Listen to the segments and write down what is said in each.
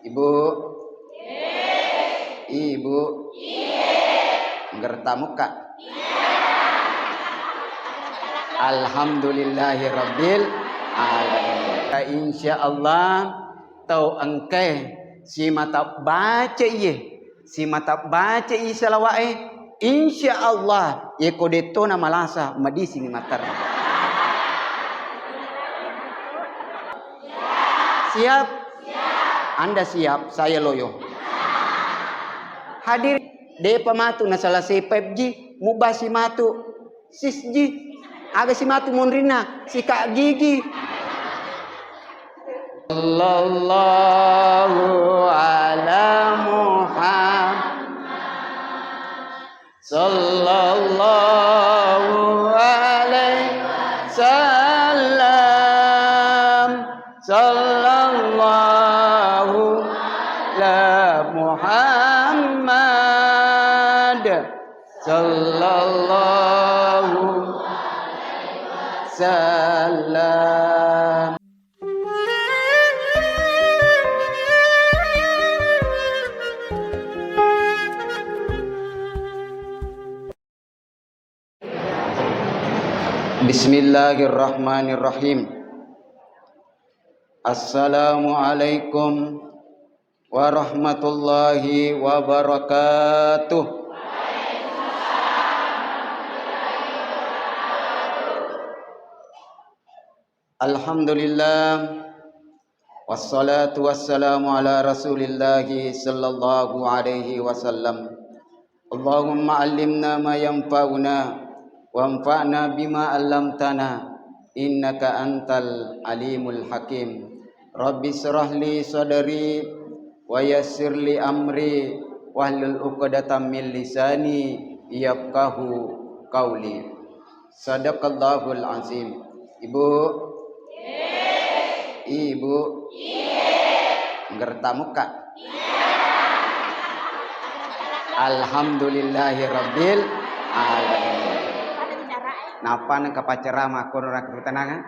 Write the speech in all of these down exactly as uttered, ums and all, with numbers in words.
Ibu? Ibu? Gertamukka? Alhamdulillahi rabbil alamin. Insya Allah, tau engkae simata baca iye, simata baca i salawa'e, insya Allah, yeko dettona malasa, madising materra. Siap? Anda siap, saya loyo. Hadir, depa matu na selesai five G, mubasi matu six G. Aga si matu munrinna, sika gigi. Sallallahu ala Muhammad. Sallallahu alaihi wasallam. Sallallahu ala Muhammad. Sallallahu alaihi wasallam. Bismillahirrahmanirrahim. Assalamualaikum warahmatullahi wabarakatuh. Alhamdulillah. Wassalatu wassalamu ala Rasulillahi sallallahu alaihi wasallam. Allahumma allimna ma yanfa'una, wanfa'na bima allamtana, innaka antal alimul hakim. Rabbi israh li sadri, wa yassir li amri, wahlul uqdatam min lisani, yafqahu qauli. Sadaqallahul azim. Ibu? Ibu? Gertamukka? Alhamdulillahi rabbil alamin. Napa nengka pacerama kono rakrutananga?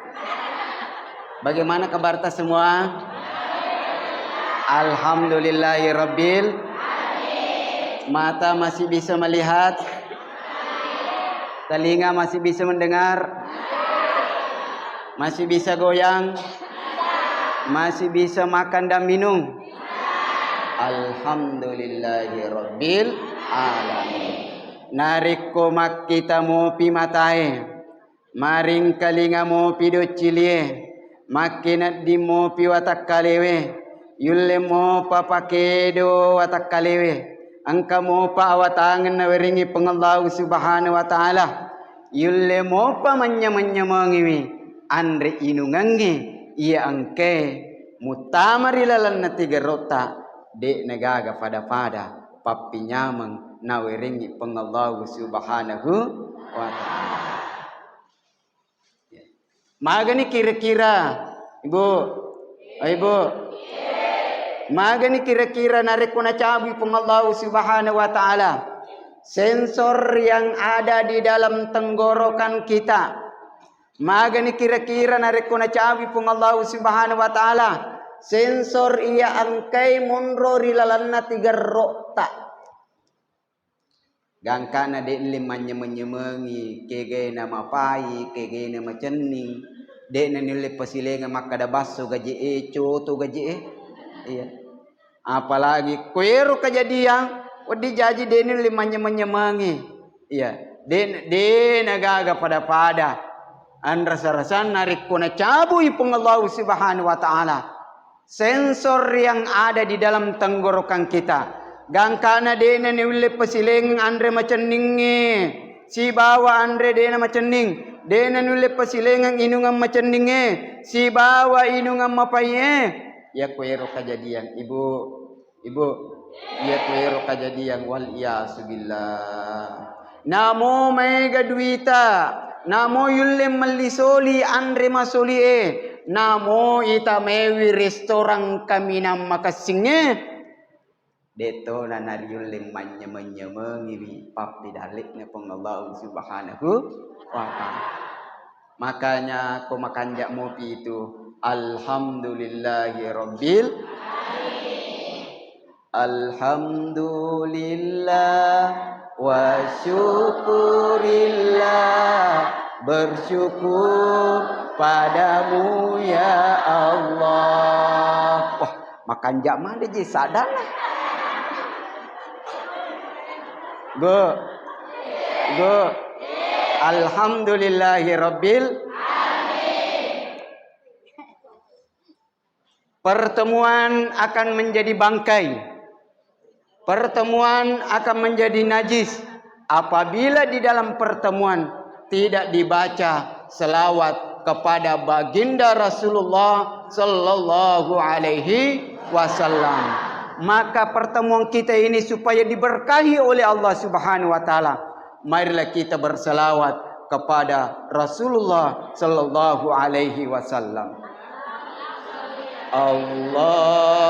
Bagaimana kabarta semua? Alhamdulillahi rabbil. Mata masih bisa melihat? Telinga masih bisa mendengar? Masih bisa goyang? Masih bisa makan dan minum? Alhamdulillahi rabbil alamin. Narekko makkita mopi matae, maringkalinga mopi doccilie, makkenedding mopi watakkalewe, yulle mopa pakedo watakkalewe, engka mopa awatangeng nawerengngi Puang Allahu Subhanahu wa Ta'ala, yulle mopa manynyameng-nyamengiwi anre inungengnge iya engkae muttama ri lalenna tigerrotta, de'na gaga pada-pada pappinyameng nawerengngi Puang Allahu Subhanahu wa Ta'ala. Magani kira-kira, Ibu? Oh, Ibu? Magani kira-kira narekko nacabui Puang Allahu Subhanahu wa Ta'ala sensor yang ada di dalam tenggorokan kita? Magani kira-kira narekko nacabui Puang Allahu Subhanahu wa Ta'ala sensor iya engkai monro ri lalenna tigerro'ta? Gangkana de' nulle manynyameng-nyamengi, kegae na mapai, kegae na macenning, de' na nulle pasilengeng makkada basso gaje'e, coto gaje'e. Iya. Apalagi kuero kejadian, wedding jaji de' nulle manynyameng-nyamengi. Iya, de', de' na gaga pada-pada. Anrasa-rasanna rekko nacabui Puang Allahu Subhanahu wa Ta'ala sensor yang ada di dalam tenggorokan kita. Gangkana de' na nulle pasilengeng anre macenningnge sibawa anre de' na macenning, de' na nulle pasilengeng inungeng macenningnge sibawa inungeng mapaie. Iya kuero kejadian, Ibu. Ibu, iya kuero kajadiang, wal iyasu billah. Namo maega duita, namo yulle melli soli anre masolie, namo ita maewi restoran kaminang makessingnge, de'to nanariulle manynyameng-nyamengiwi pappidalle'na Puang Allahu Subhanahu wa Ta'ala. Makanya ko makanja' mopi itu, alhamdulillahi rabbil. Alhamdulillah wa syukurillah, bersyukur padamu ya Allah. Wah, makanja' mande ji sadana. Go. Go. Alhamdulillahi rabbil. Pertemuan akan menjadi bangkai. Pertemuan akan menjadi najis apabila di dalam pertemuan tidak dibaca selawat kepada baginda Rasulullah sallallahu alaihi wasallam. Maka pertemuan kita ini supaya diberkahi oleh Allah Subhanahu wa taala, marilah kita berselawat kepada Rasulullah sallallahu alaihi wasallam. Allahumma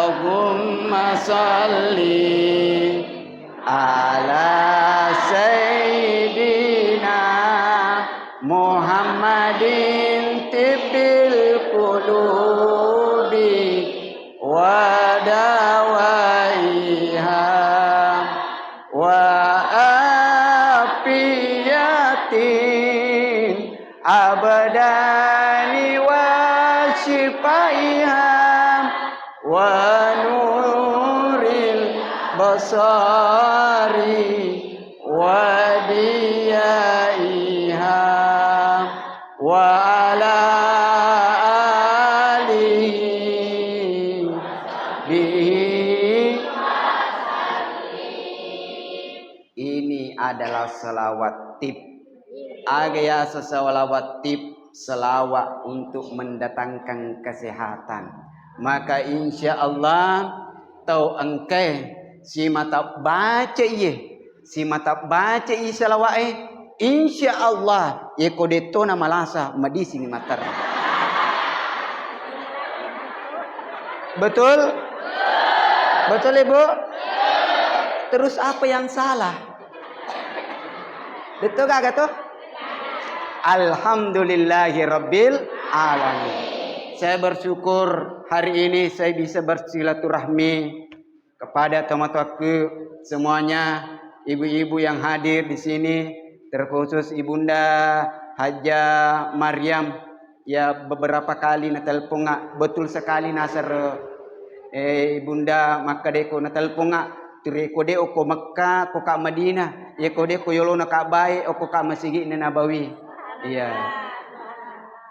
salli ala sayyidina Muhammadin tibbil qulubi wa dawaiha wa afiyatin abdani wa syifaiha wa nuril basari wa diyaiha wa ala alihi bihi. Ini adalah selawat tip. Aga yaseng selawat tip, selawat untuk mendatangkan kesehatan. Maka insya Allah tau engkae simata baca iye, simata baca i selawat e, insya Allah yeko dettona malasa madising materra. Betul? Betul, Ibu? Terus apa yang salah? Betul kagak tuh? Alhamdulillahi rabbil alamin. Saya bersyukur hari ini saya bisa bersilaturahmi kepada tomatoakku semuanya, ibu-ibu yang hadir di sini, terkhusus Ibunda Haja Maryam. Ya, beberapa kali natelponga, betul sekali nasero, eh, Ibunda, makkedeko natelponga, tureko de okko Mekka, okko ka Madinah, yeko de okko yolona Ka'bae, okko ka Masigi'na Nabawi. Iya.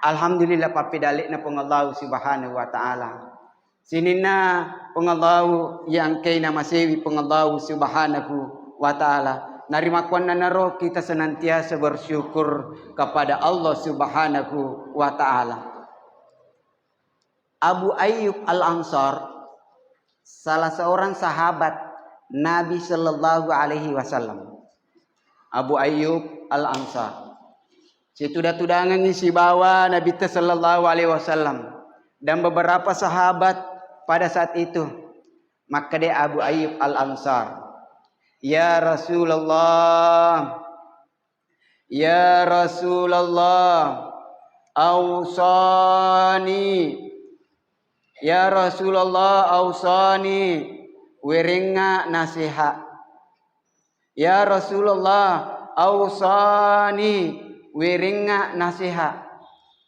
Alhamdulillah, pappedalle'na Puang Allahu Subhanahu wa Ta'ala. Sininna Puang Allahu iya engkaina masewi Puang Allahu Subhanahu wa Ta'ala. Narimakkuannanaro kita senantiasa bersyukur kepada Allah Subhanahu wa Ta'ala. Abu Ayyub Al-Ansar, salah seorang sahabat Nabi Sallallahu Alaihi Wasallam. Abu Ayyub Al-Ansar. Situda-tudangengngi sibawa Nabitta Sallallahu Alaihi Wasallam dan beberapa sahabat pada saat itu. Makkeda Abu Ayyub Al-Ansar, "Ya Rasulullah, ya Rasulullah, ausani. Ya Rasulullah, ausani, werengnga nasihat." "Ya Rasulullah, ausani, werengnga nasihat."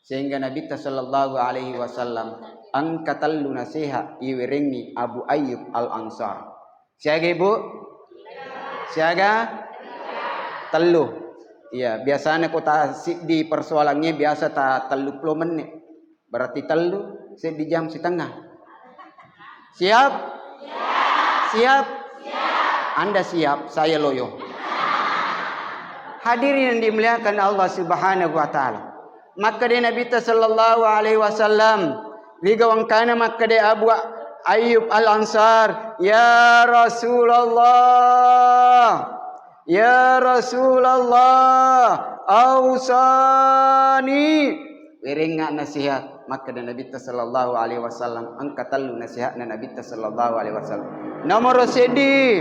Sehingga Nabitta Sallallahu Alaihi Wasallam engka tellu nasihat iwerengngi Abu Ayyub Al-Ansar. Siaga, Ibu? Siaga? Tellu. Iya, biasanya kota siddi persoalannya biasa ta tellu puluh menit. Berarti tellu, seddi jam setengah. Siap? Siap? Anda siap, saya loyo. Hadirin yang dimuliakan Allah Subhanahu wa Ta'ala. Makkeda Nabitta Sallallahu Alaihi Wasallam, ri gau engkana makkeda Abu Ayyub Al-Ansar, "Ya Rasulullah, ya Rasulullah, ausani." Werengnga nasihat, makkeda Nabitta Sallallahu Alaihi Wasallam, engka tellu nasihatna Nabitta Sallallahu Alaihi Wasallam. Nomoro seddi,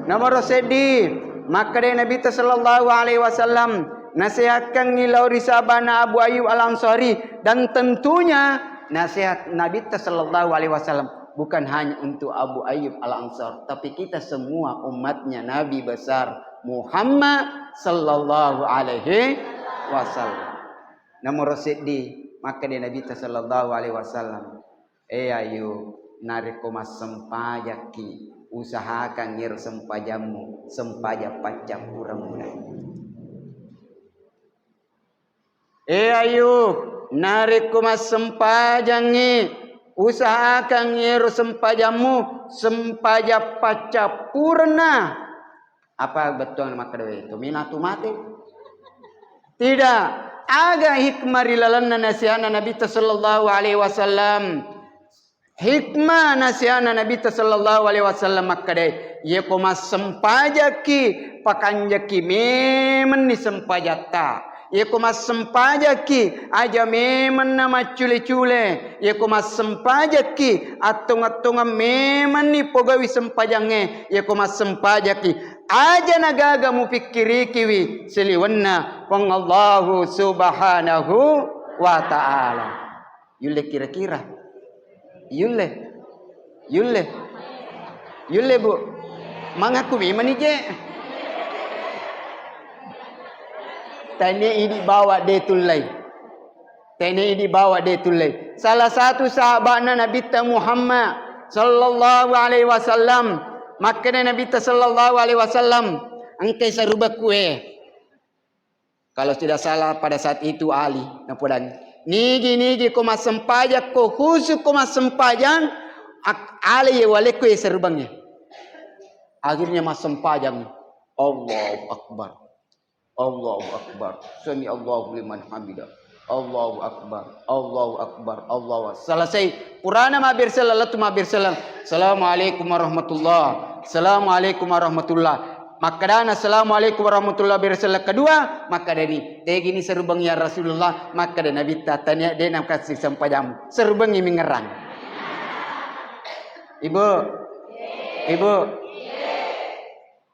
nomoro seddi, makkeda Nabitta Sallallahu Alaihi Wasallam, nasihatkangngi lao ri sahabana Abu Ayyub Al-Ansari, dan tentunya nasihat Nabitta Sallallahu Alaihi Wasallam Bukan hanya untuk Abu Ayyub Al-Ansar, tapi kita semua umatnya Nabi besar Muhammad sallallahu alaihi wasallam. Nomoro seddi, makkeda Nabitta sallallahu alaihi wasallam, "Eh Ayyub, narekko massempajakki, usahakan ero sempajammu, sempajang paccappureng muda." Eh Ayyub, narekko massempajangngi, usahakan ero sempajammu sempajang paccappurenna. Apa bettuanna makkeda we, tomina tu mate? Tidak. Aga hikmah ri lalenna nasihatna Nabitta sallallahu alaihi wasallam? Hikmah nasihatna Nabitta sallallahu alaihi wasallam makkeda, iyako massempajakki, pakanjaki memenni sempajatta. Iyako massempajakki, aja memenna maccule-cule. Iyako massempajakki, attong-attongeng memenni pogawi sempajangnge. Iyako massempajakki, aja nagaga mupikkirikiwi seliwenna Puang Allahu Subhanahu wa Ta'ala. Yulle kira-kira? Yulle? Yulle? Yulle, Bu? Mangaku memang ni, je. Tania idi bawa de tullai. Tania idi bawa de tullai. Salah satu sahabatna Nabitta Muhammad sallallahu alaihi wasallam. Makkeda Nabitta sallallahu alaihi wasallam, engkai sarubakku e. Kalau tidak salah pada saat itu Ali napodangi. Nigi-nigi ko massempajang, ko khusus ko massempajang, ak-, ale ye walekko ye serubangnge. Akhirnya massempajang. Allahu Akbar. Allahu Akbar. Sami Allahu liman hamidah. Allahu Akbar. Allahu Akbar. Allahu Akbar. Selesai. Purana mabbere selleng, lettu mabbere selleng. Assalamualaikum warahmatullah. Assalamualaikum warahmatullah. Makkedana, "Assalamualaikum warahmatullahi wabarakatuh." Kedua, makkedani, "Tegini serubeng ya Rasulullah?" Makkeda Nabitta, "Tania, de' nakassi sempajammu." Serubengngi mingerang. Ibu, ibu.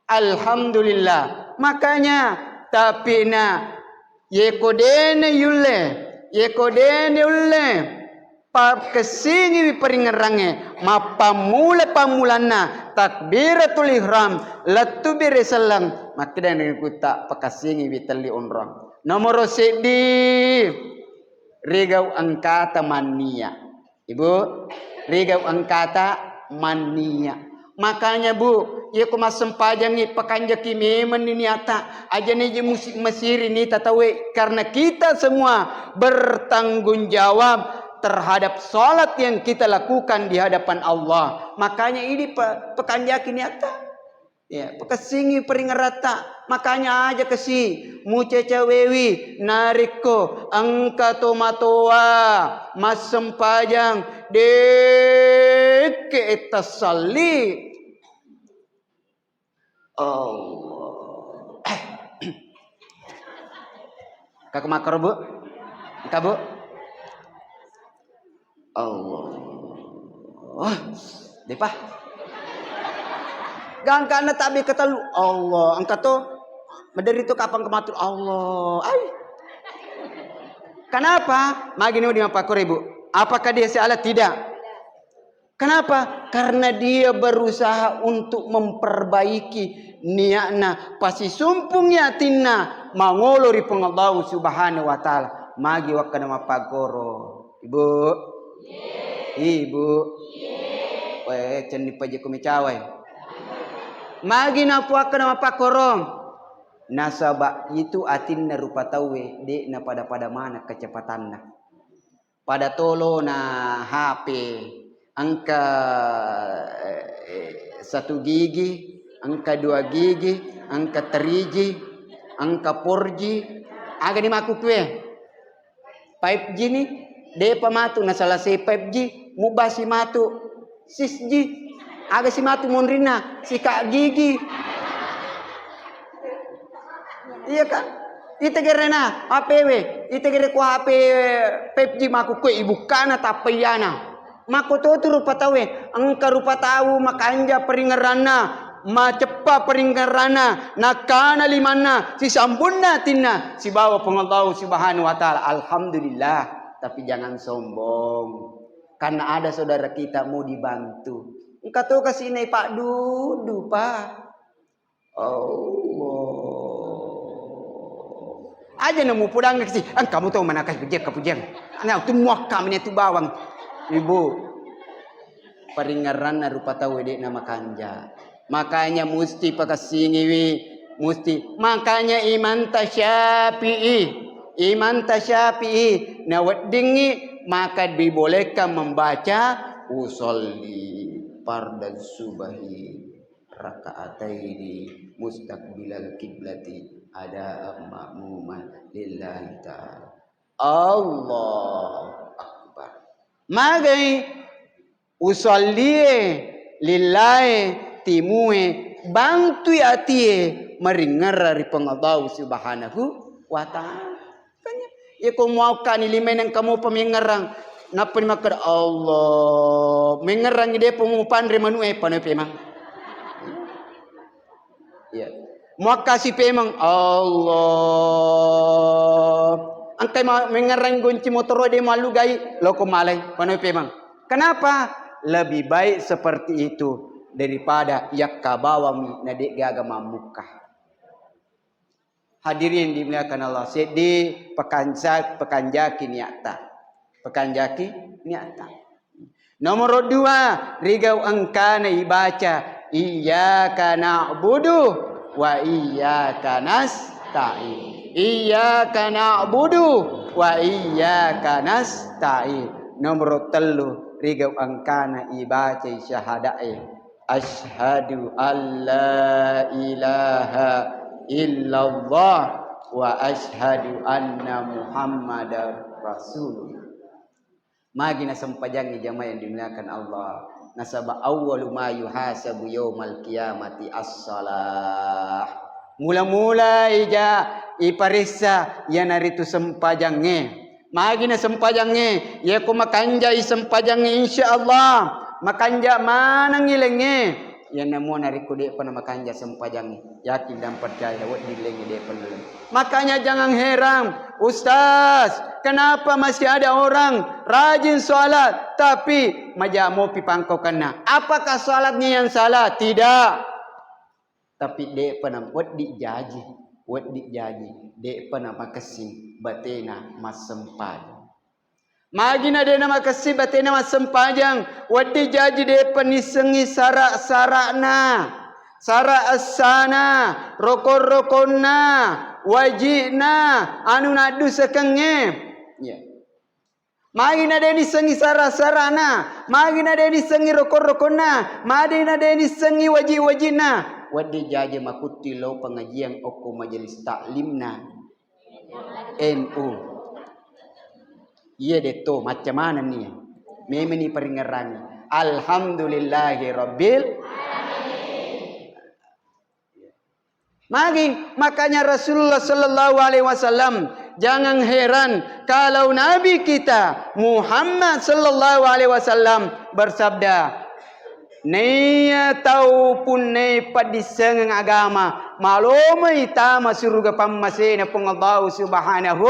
Alhamdulillah. Makanya, tapi na, yeko dene yulle, yeko dene ulle, Pakessingiwi paringerrangnge, mappammula-pammulanna takbiratul ihram, lettu bere selleng, makkedani gutta pakessingiwi telli onrong. Nomoro seddi, rigau engkata mannia. Ibu, rigau engkata mannia. Makanya, Bu, iya ko massempajangngi, pakanjaki memenni niatta. Ajana iji musi-, mesiri nita tauwe, karena kita semua bertanggung jawab terhadap salat yang kita lakukan di hadapan Allah. Makanya idi pa-, pakanjaki niatta. Ya, pakessingi peringeratta. Makanya aja kasi mucacawewi narekko engka tomatoa massempajang, dekke etta salli. Allah. Kaka makkaro, Bu? Engka, Bu? Allah. Depa. Gangkanna tabbi ketellu. Allah. Engka to. Maderri to kapang kematur. Allah. Ai. Kenapa? Magi ni di mappakoro, Ibu. Apakah dia salah? Tidak. Kenapa? Karena dia berusaha untuk memperbaiki niatna, pasisumpungi atinna mangolo ri Puang Allahu Subhanahu wa Ta'ala. Magi wakkeda mappakoro, Ibu? Ibu? Weh, cenni paje ko mecawai. Magi napuakkeda mappakoro? Nasaba itu atinna rupa tauwe, de' napada-pada maneng kecepatanna. Pada tolona H P, engka, eh, satu gigi, engka dua gigi, engka three G, engka four G. Aga ni makkukue? Five G ni, depa matu nasalasai five G, mubasi matu six G. Aga si matu monrinna, sika gigi. Iya, Kak. Ita gerena H P we, ita gere ko H P five G makkukue ibukkana tappa iyana. Makko to tu rupa tauwe, engka rupa tau makanja peringeranna, maceppa peringeranna, nakkana limanna, sisambunna atinna, sibawa Puang Allahu Subhanahu wa Ta'ala. Alhamdulillah, tapi jangan sombong. Karena ada saudara kita mau dibantu. Engka to kasi nai paddudu, Pak. Allah. Aja na mupudang kasi, engka mu to manaka pujeng, ka pujeng. Nah, tu muakka mene tu bawang. Ibu. Paringerranna rupa tau de'na makanja. Makanya musti pakessingiwi, musti. Makanya Imam Tasyafi'i, Imam Tasyafi'i naweddingngi maka dibolehkan membaca usolli fardal subahi raka'ataini mustaqbilal kiblati adaan ma'muman lillahi ta'ala. Allahu Akbar. Magai usallie lillahi timue, bantui atie maringerra ri Puang Allahu Subhanahu wa Ta'ala. Makanya, iya ko muakkani limae nengka mopa mengngerang, nappa ni makkeda, "Allah," mengngerangi depa mupanre manu'e, panoi pemang. Iya. Muakkasi pemeng, Allah. Engkai ma-, mengngerangi gonci motoro de mallugai, loko malai, panoi pemeng. Kenapa? Lebih baik seperti itu daripada yakka bawammi na de gaga mammukka. Hadirin dimuliakan Allah, seddi pekansa-, pekanjaki niatta. Pekanjaki niatta. Nomoro dua, rigau engkana ibaca, "Iyyaka na'budu wa iyyaka nasta'in." "Iyyaka na'budu wa iyyaka nasta'in." Nomoro tellu, rigau engkana ibaca syahadae, "Asyhadu an la ilaha illallah wa asyhadu anna Muhammadar Rasulullah." Magi nasempajangngi jamaah yang dimuliakan Allah? Nasaba awwalu ma yuhasabu yaumal qiyamati as-salah. Mula-mula ija iparessa iyanaritu sempajangnge. Magi nasempajangnge? Yako makanjai sempajangnge, insya Allah makanja manengngi lengnge. Iyanamo narekko de'pa namakanja sempajangnge, yakin dan percaya wedding lengnge de'pa naleng. Makanya jangan heran, "Ustaz, kenapa masih ada orang rajin sholat tapi maja mopi pangkaukanna?" Apakah sholatnya yang salah? Tidak. Tapi de'pa na wedding jaji, wedding jaji, de'pa namakessing batena massempajang. Magi na de namakessing batena massempajang, wedding jaji de'pa nissengngi sara-sara'na, sara essana, rokon-rokonna, waji'na, anu naddusekengnge. Iya. Magi na de nissengngi sara-sara'na, magi na de nissengngi rokon-rokonna, magi na de nissengngi waji-wajinna, wedding jaji makutti lao pengajian okko majelis taklimna N U. Iya detto, macca manenni. Memeni paringerrangi. Alhamdulillahi rabbil Magi, makanya Rasulullah sallallahu alaihi wasallam, jangan heran kalau Nabi kita Muhammad sallallahu alaihi wasallam bersabda, "Naiya tau punnai paddissengeng agama, malomoi tama suruga pammasena Puang Allahu Subhanahu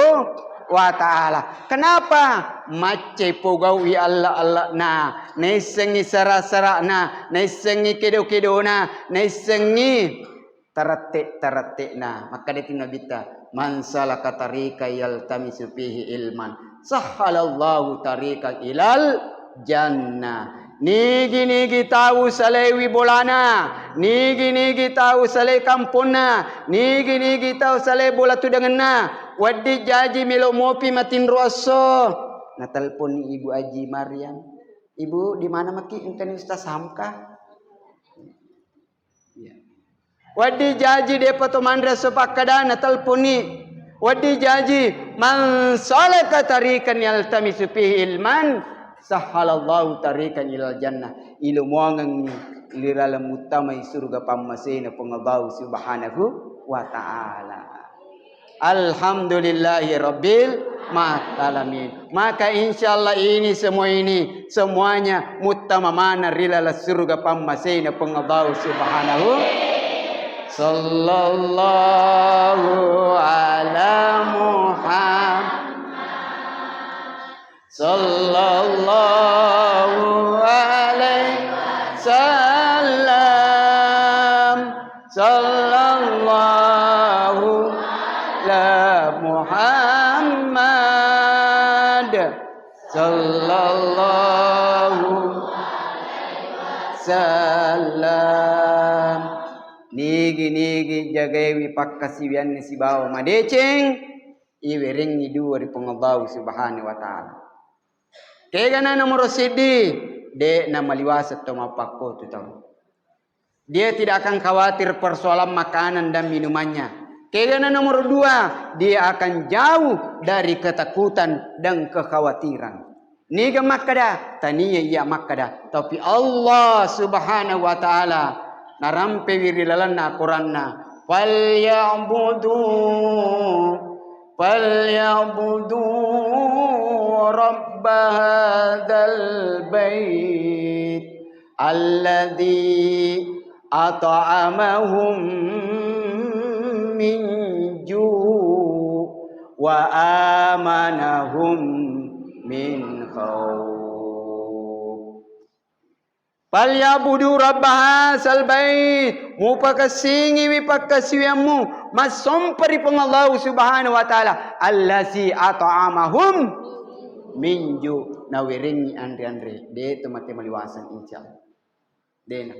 wa Ta'ala." Kenapa? Maccai pogau'i alla-alla'na, naissengngi sara-sara'na, naissengngi kedo-kedona, naissengngi tarette-tarette'na. Makkedaki Nabitta, "Man salaka tariqan yaltamisu fihi ilman, sahhalallahu tariqan ilal jannah." Nigi-nigi tau salaiwi bolana, nigi-nigi tau salai kamponna, nigi-nigi tau salai bola tudangenna, wedding jaji melo mopi matinro esso. Natelponni Ibu Aji Maryam, "Ibu, di mana maki engkani Ustaz Hamka?" Iya. Wedding jaji de'pa to manre esso pakkadana, telponni. Wedding jaji, "Man salaka tariqan yaltamisu fihi ilman, sahhalallahu tariqan ilal jannah." Ilumoangengngi lilaleng muttamai suruga pammasena Puang Allahu Subhanahu wa Ta'ala. Alhamdulillahi rabbil alamin. Maka insya Allah ini semua ini, semuanya muttama maneng ri laleng surga pammasena Puang Allahu Subhanahu. Sallallahu ala Muhammad. Sallallahu alaihi wasallam. Sallallahu ala Muhammad. Sallallahu alaihi wasallam. Nigi-nigi jagaiwi pakkasiwianna sibawa madeceng, iwerengngi dua ri Puang Allahu Subhanahu wa Ta'ala. Kegana nomoro siddi, de namaliwaseng to mappakkotu tau. Dia tidak akan khawatir persoalan makanan dan minumannya. Kegana nomor dua, dia akan jauh dari ketakutan dan kekhawatiran. Niga makkada? Tania iya makkada. Tapi Allah Subhanahu wa Ta'ala narampewi ri lalenna Quranna, "Falyabudu, falyabudu rabb hadzal bait." Alladzi at'amahum min ju' wa amanahum min khauf. Falyabudu rabb hadzal bait, mupakessingiwi pakkasiwiammu massompa ri Puang Allahu Subhanahu wa Ta'ala, allazi at'amahum min ju', nawerengngi anre-anre, de to mate maliwaseng, insyaallah. Dena.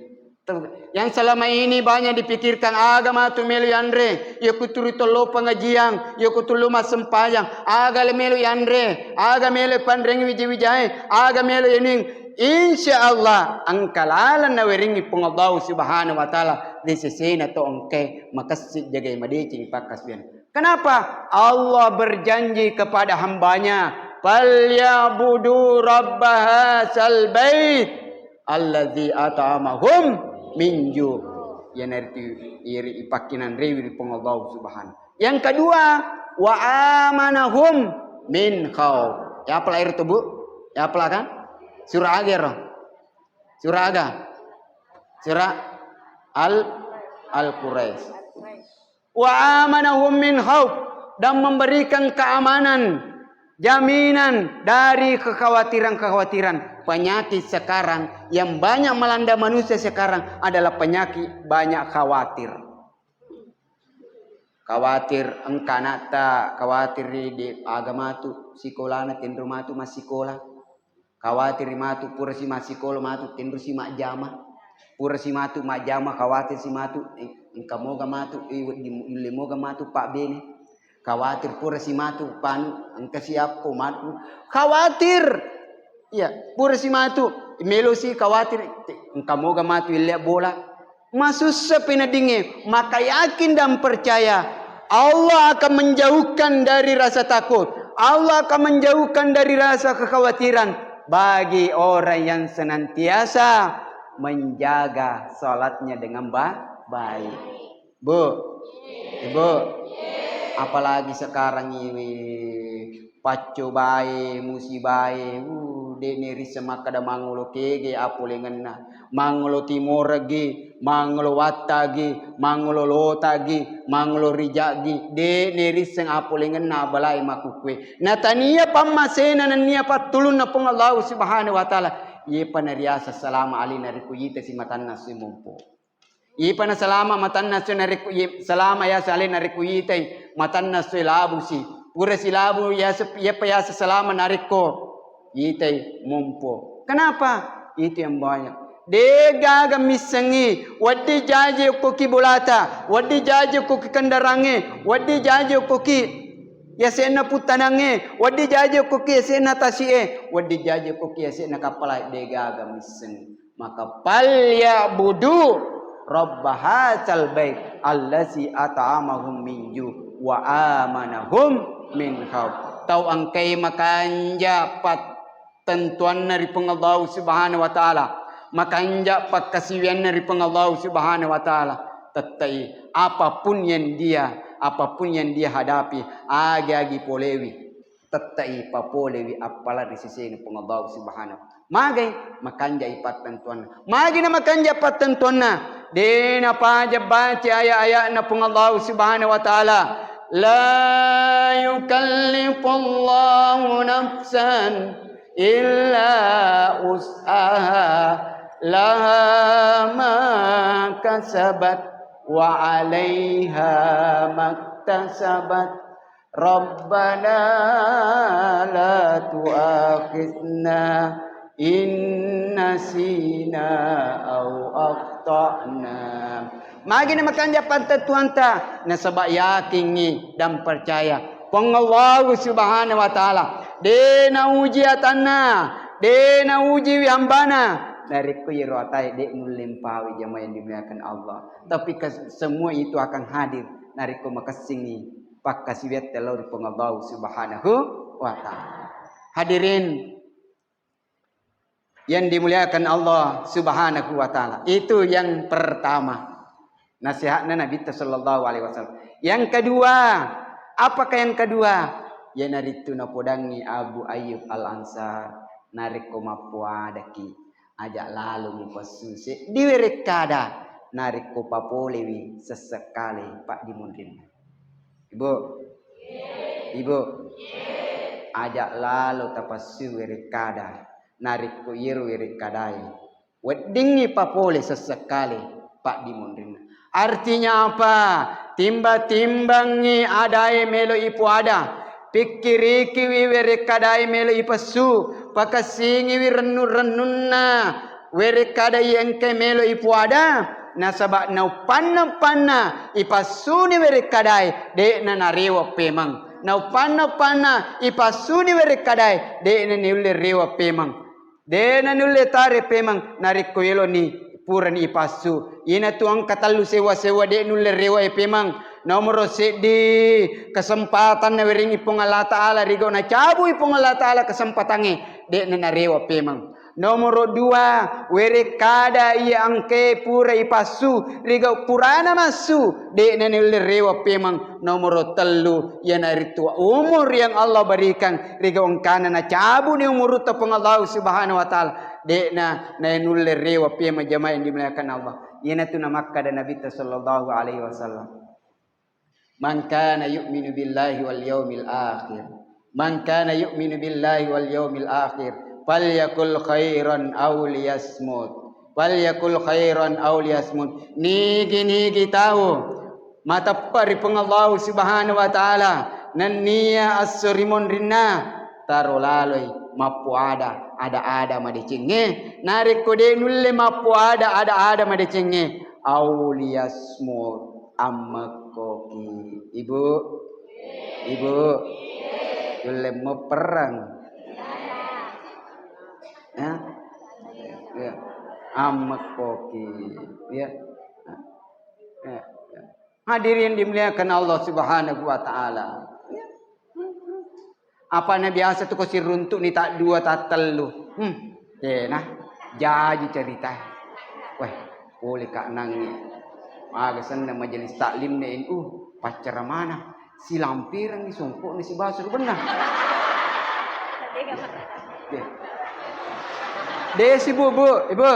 Tau, yang selama ini banyak dipikirkan, aga matu melo yanre, iya kuturu tollo pengajian, iya kutullu massempajang, aga le melo yanre, aga melo panreng wija-wijae, aga melo yening. Insya Allah, engka laleng nawerengngi Puang Allahu Subhanahu wa Ta'ala ri sesena to engkae makessing jagai madeceng pakkasiwian. Kenapa? Allah berjanji kepada hambanya, "Falyabudu rabb hadzal bait allazi at'amahum min ju'." Iyanaritu iri ipakkinanrewi ri Puang Allah Subhanahu. Yang kedua, "Wa amanahum min khauf." Ya, apala iro tu, Bu? Ya, apala kan? Surah aga ro? Surah aga? Surah Al-, Al-Quraisy. "Wa amanahum min khauf," dan memberikan keamanan, jaminan dari kekhawatiran-kekhawatiran. Penyakit sekarang yang banyak melanda manusia sekarang adalah penyakit banyak khawatir. Khawatir engka anakta, khawatir di aga matu sikolana, tenro matu massikola. Khawatir matu, pura si massikola matu, tenro si majjama. Pura si matu majjama, khawatir si matu, eh, engka moga matu, eh, wedding ulle moga matu pabbene. Khawatir pura si matu panu, engka si appo matu. Khawatir. Iya, pura si matu, melo si khawatir, engka moga matu ille bola. Masussa peneddingnge, maka yakin dan percaya Allah akan menjauhkan dari rasa takut. Allah akan menjauhkan dari rasa kekhawatiran bagi orang yang senantiasa menjaga salatnya dengan ba-, baik. Bu, Ibu, apalagi sekarang ini paccobae, musibae, uh, de nerisseng makkeda mangolo kege apolengenna. Mangolo timoregi, mangolo wattagi, mangolo lotagi, mangolo rijagi, de nerisseng apolengenna abalae makukkue. Natania pammasena nennia pattulunna Puang Allahu Subhanahu wa Ta'ala. Iyepa nariaseng salama alena ri kuita si matanna si mompo. Iyepa nasalama matanna si narekko iye, salama yaseng alena narekko itai matanna si labu si. Pura si labu yaseng, iyepa yaseng salama narekko itai mompo. Kenapa? Itu yang banyak. Degaga missengngi, wedding jaji okkoki bolata, wedding jaji okkoki kendarangnge, wedding jaji okkoki yasenna puttanangnge, wedding jaji okkoki yasenna tasi'e, wedding jaji okkoki yasenna kappalae, degaga missengngi. Maka, "Falyabudu rabb hadzal bait allazi at'amahum min ju' wa amanahum min khauf." Tau engkai makanja pat-, tentuanna ri Puang Allahu Subhanahu wa Ta'ala, makanja pakkasiwianna ri Puang Allahu Subhanahu wa Ta'ala, tettai apapun yang dia, apapun yang dia hadapi, agi-agi polewi, tettai papolewi appala ri sesena Puang Allahu Subhanahu. Magai? Makanjai pattentuanna. Magi na makanja pattentuanna? De napaja baca ayat-ayatna Puang Allahu Subhanahu wa Ta'ala, "La yukallifullahu nafsan إلا وسعها لها ما كسبت وعليها ما اكتسبت ربنا لا تؤاخذنا إن نسينا أو أخطأنا. Magi na makanja panteng Tuhanta, nasaba yakingngi dan percaya Puang Allahu Subhanahu wa Ta'ala, de nauji atanna, de nauji wi hambana, narekko iyaro atae de nulle mpawi, jamaah yang dimuliakan Allah. Tapi kes-, semua itu akan hadir narekko makessingngi pakkasiwiatta lao ri Puang Allahu Subhanahu wa Ta'ala. Hadirin yang dimuliakan Allah Subhanahu wa Ta'ala. Itu yang pertama. Nasihatnya Nabi sallallahu alaihi wasallam. Yang kedua, apakah yang kedua? Iyanaritu napodangi Abu Ayyub Al-Ansar, narekko mappoadaki, aja lalo mupessu seddi werekkada, narekko papolewi sessekkale paddimunrinna. Ibu, Ibu, aja lalo tapassu werekkada, narekko iyero werekkadae weddingngi papole sessekkale paddimunrinna. Artinya apa? Timba-timbangngi adae melo ipoada, pikkirikiwi werekkadae melo ipessu, pakessingiwi rennu-rennunna werekkada iya engkae melo ipoada, nasaba nauppanna-uppanna ipassuni werekkadae, de'na narewa pemeng. Nauppanna-uppanna ipassuni werekkadae, de'na niulle rewa pemeng. De'na niulle tare pemeng narekko eloni purani ipassu. Inatu engka tellu sewa-sewa de nulle rewae pemeng. Nomoro seddi, kesempatan nawerengi Puang Allah Ta'ala, rigau nacabui Puang Allah Ta'ala kesempatangnge, de'na narewa pemeng. Nomoro dua, werekkada iya engkae pura ipassu, rigau purana massu, de'na niulle rewa pemeng. Nomoro tellu, iyanaritu umur yang Allah berikan, rigau engkana nacabuni umurutta Puang Allah Subhanahu wa Ta'ala, de'na naenulle rewa pemeng, jamaah yang dimuliakan Allah. Iyanatu namakkada Nabitta sallallahu alaihi wasallam. Man kana yu'minu billahi wal yaumil akhir. Man kana yu'minu billahi wal yaumil akhir. Falyakul khairan aw liyasmut. Falyakul khairan aw liyasmut. Nigi-nigi tau mateppa ri Puang Allahu Subhanahu wa Ta'ala, nennia esso rimonrinna, taro laloi mappoada ada-ada madecengnge. Narekko de nulle mappoada ada-ada madecengnge, aw liyasmut. Ammekkoki. Ibu? Ibu? Yulle meperrang. Ya? Ya. Ammekkoki. Ya. Ya. Ya. Hadirin dimuliakan Allah Subhanahu wa Ta'ala. Apa na biasa tu ko siruntuk ni tak dua, tak tellu. Hmm. Tena. Jaji cerita. Weh, boleh kak nangi. Aga senna majelis taklim ne N U. Paccara mana? Silampirangi songkok ni si basur benar. Desi bu, bu, ibu.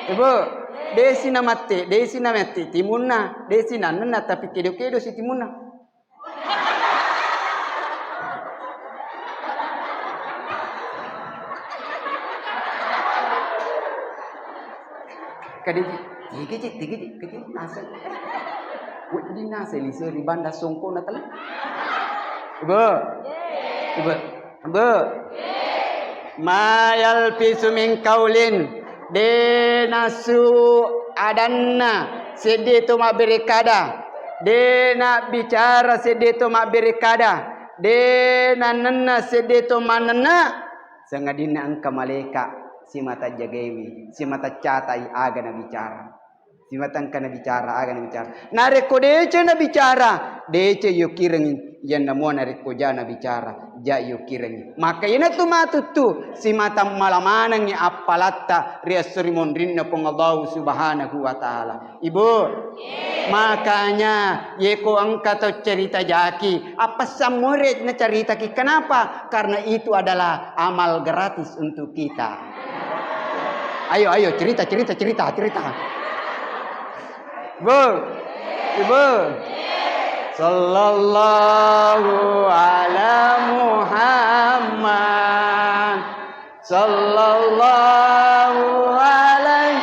Ibu. Desi na mate, desi na mate timunna. Desi na nenna tapi kedo-kedo si timunna. Kadiji, tiga ji, tiga ji, tiga ji, nase. Wedding nase lise ri banda songko na telu. Ibu. Ibu. Ibu. Ma yalfisu min qaulin, de nasu adanna seddi to mabbere kada, de na bicara seddi to mabbere kada, de na nenna seddi to manenna, sangadinna engka malaika simata jagaiwi, simata catai aga na bicara. Simatengka nabicara, aga nabicara. Narekko deceng nabicara, deceng yokirengngi. Iyanna mua narekko ja nabicara, ja yokirengngi. Maka iyanatu matuttu simata mala manengngi appalatta ri esso ri monrinna Puang Allahu Subhanahu wa Ta'ala. Ibu, makanya yeko engka tau cerita jaki, appassammore nacaritaki. Kenapa? Karena itu adalah amal gratis untuk kita. Ayo, ayo, cerita, cerita, cerita, cerita. Bu, Ibu. Sallallahu ala Muhammad. Sallallahu alaihi,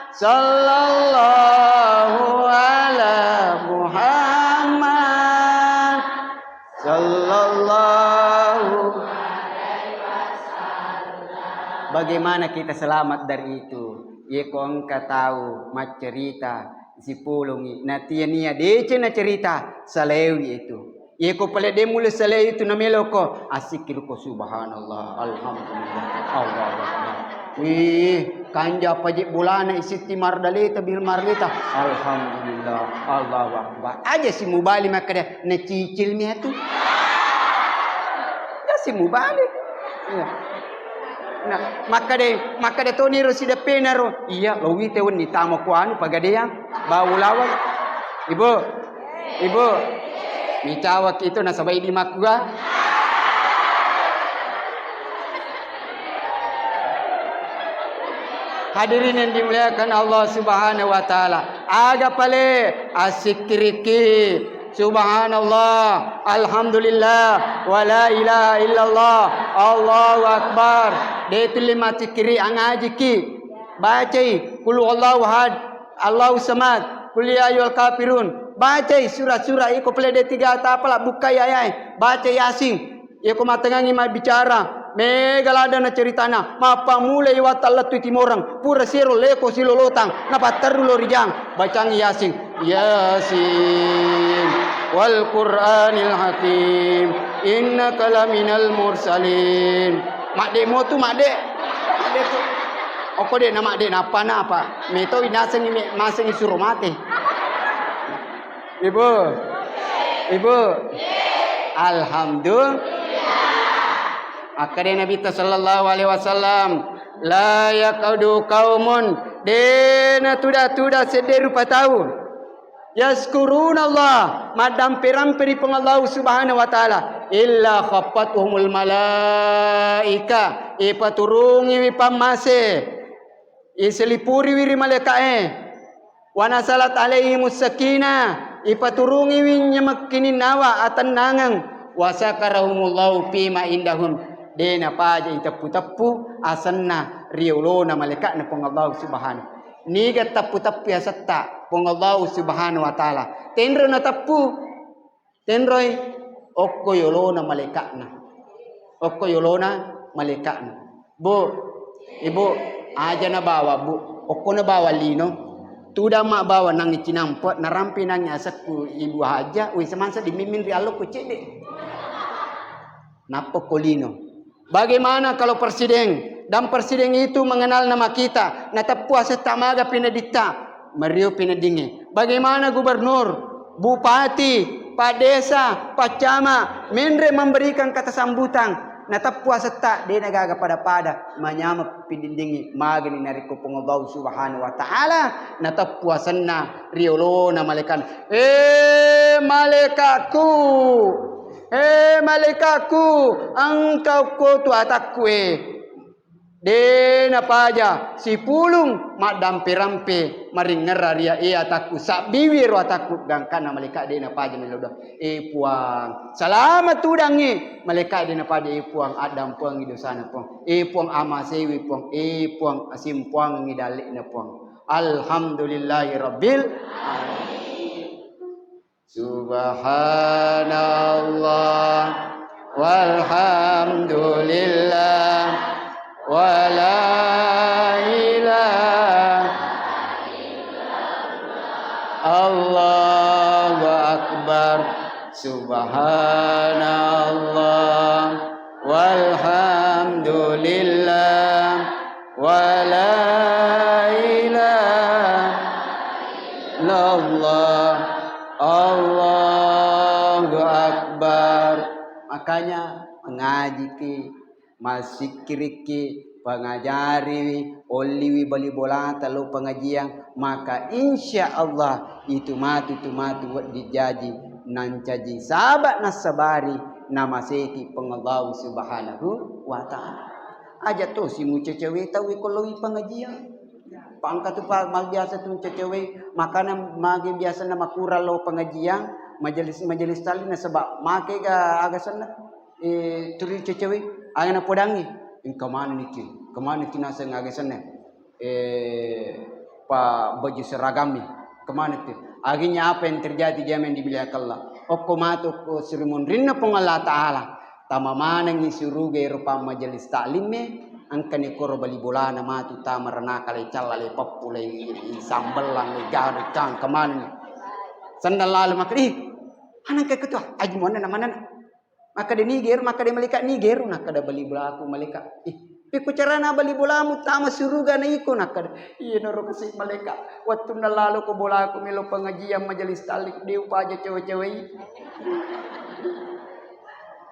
sallallahu ala Muhammad, sallallahu. Bagaimana kita selamat dari itu? Yeko engka tau maccerita, sipulungi, natia-nia deceng nacerita, salewi itu. Yeko pale de mulle salai itu nameloko, assikkiriko, subhanallah, alhamdulillah, Allahu akbar. Wih, kanja apa je bolana isitti mardaleta bil mardaleta. Alhamdulillah, Allahu akbar. Aja si mubali makkeda nacicil mi atu. Ya si mubali. Iya. Nah, makkeda, makkeda toni ro sideppena ro. Iya, lo wite wenni tama ku anu pagadeang. Bau lawang. Ibu, Ibu, micawaki itu nasaba idi makkua. Hadirin yang dimuliakan Allah Subhanahu wa Ta'ala, aga pale assikkiriki, subhanallah, alhamdulillah, wa la ilaha illallah, Allahu akbar. De tulle massikkiri, angajiki. Bacai qul huwallahu ahad, Allahu samad, qul ya ayyuhal kafirun. Bacai sura-sura iko pale de tiga tapala, bukkai ayae. Baca Yasin. Iyako matengngangi mabbicara, mega ladana ceritana, mappammulai wattang lettu timoreng, pura sero leko silolotang, napatterru lo rijang, bacang Yasin. Yasin wal Qur'anil Hakim, innaka laminal mursalin. Madde motu, madde. Madde tu. Okko de na madde napa-napa. Metoi nasengi me-, masengi suro mate. Ibu. Ibu. Alhamdulillah. Akkeda Nabitta sallallahu alaihi wasallam, la yaq'udu qaumun, de natuda-tuda sedde rupa tau. Yazkurunallah, maddampe-rampe ri Puang Allah Subhanahu wa Ta'ala, illa khaffathumul malaika, ipaturungiwi pammase, iselipuriwi ri malaika'e, wa nazalat alaihimus sakinah, ipaturungiwi nyamekkininnawa atennangeng, wa zakarahumullahu fima indahum, de napaja iteppu-teppu asenna ri olona malaika'na Puang Allah Subhanahu. Niga teppu-teppu asetta Puang Allah Subhanahu wa Ta'ala. Tenro nateppu, tenroi okko yolona malaika'na. Okko yolona malaika'na. Bu, Ibu, aja nabawa, Bu. Okko nabawa lino. Tudang mabbawa nangngi cinampe, narampe nangngi asekku Ibu Haja, wis mansa dimimming ri allo ku cedde. Nappa ko lino. Bagaimana kalau presiden? Dan presiden itu mengenal nama kita, nateppu asetta maga pineditta, mario pinedingnge. Bagaimana gubernur, bupati, pak desa, pak camat, menre memberikan kata sambutan, nateppu asetta, de nagaga pada-pada, manyameng pidindingngi, magani narekko Puang Allah Subhanahu wa Ta'ala nateppu asenna riolona malaika'na. Eh, malaika'ku, eh, malaika'ku, engka okko tu atakku, eh. De napaja sipulung maddampe-rampe maringerra ria e atakku, sabbiwi ero atakku, gangkanna malaika de napaja melo doang. Eh Puang, salama tudangngi. Malaika de napaja, eh Puang, addampengi dosana Puang. Eh Puang, amasewi Puang. Eh Puang, asimpuangengi dalle'na Puang. Alhamdulillahi rabbil alamin. Subhanallah walhamdulillah wala ilaha, Allahu akbar. Subhanallah walhamdulillah wala ilaha illallah, Allahu akbar. Makanya mengajiki, massikkirikki, pengajariwi, olliwi bali bolata lo pengajian, maka insya Allah itu matu, itu matu wedding jaji nancaji saba nassabari namaseki Puang Allah Subhanahu wa Ta'ala. Aja tosi mucacawe tau ko loi pengajian. Pangka tu pa, mal biasa tu mucacawe, makana magi biasa na makurang lo pengajian, majelis, majelis tali nasaba make ga aga senna. Eh, turi cewek-cewek, aga napodangngi, engka maneng niki, engka maneng niki naseng aga senna, eh, pa baju seragammi, engka maneng tu. Akhirnya apa yang terjadi, jamaah yang dimuliakan Allah? Okko matu ko sirimunrinna Puang Allah Ta'ala, tama manengngi suruga ero pa majelis taklimme, engkani koro bali bolana matu tama ranaka le calla le pappu le sambellang le garu cang, engka maneng. Sendal lalu maka, ih, anang ke ketua, aji monna na maneng. Makkeda, "Nigeru," makkeda malaikat, "Nigeru." Nakkeda bali bolaku malaikat, "Ih, pekko carana bali bolamu tama suruga na iko?" Nakkeda, "Iyanaro kasi malaikat, wettunna laloko bolaku melo pengajian majelis taklim, de upaja cewek-cewek."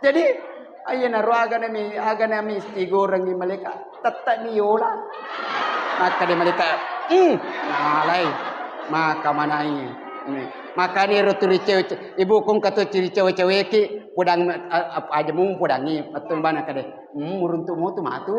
Jadi, iyanaro agana mi, agana misti gorengngi malaikat, tette mi yola. Makkeda malaikat, "Hmm, nalai." Maka manai. Makani ro turi cewek, ibu kong kato ciri cewek-ceweki, podang, a-, apa aja mu podangi, pattung bana kade. Hmm, muruntu motu matu.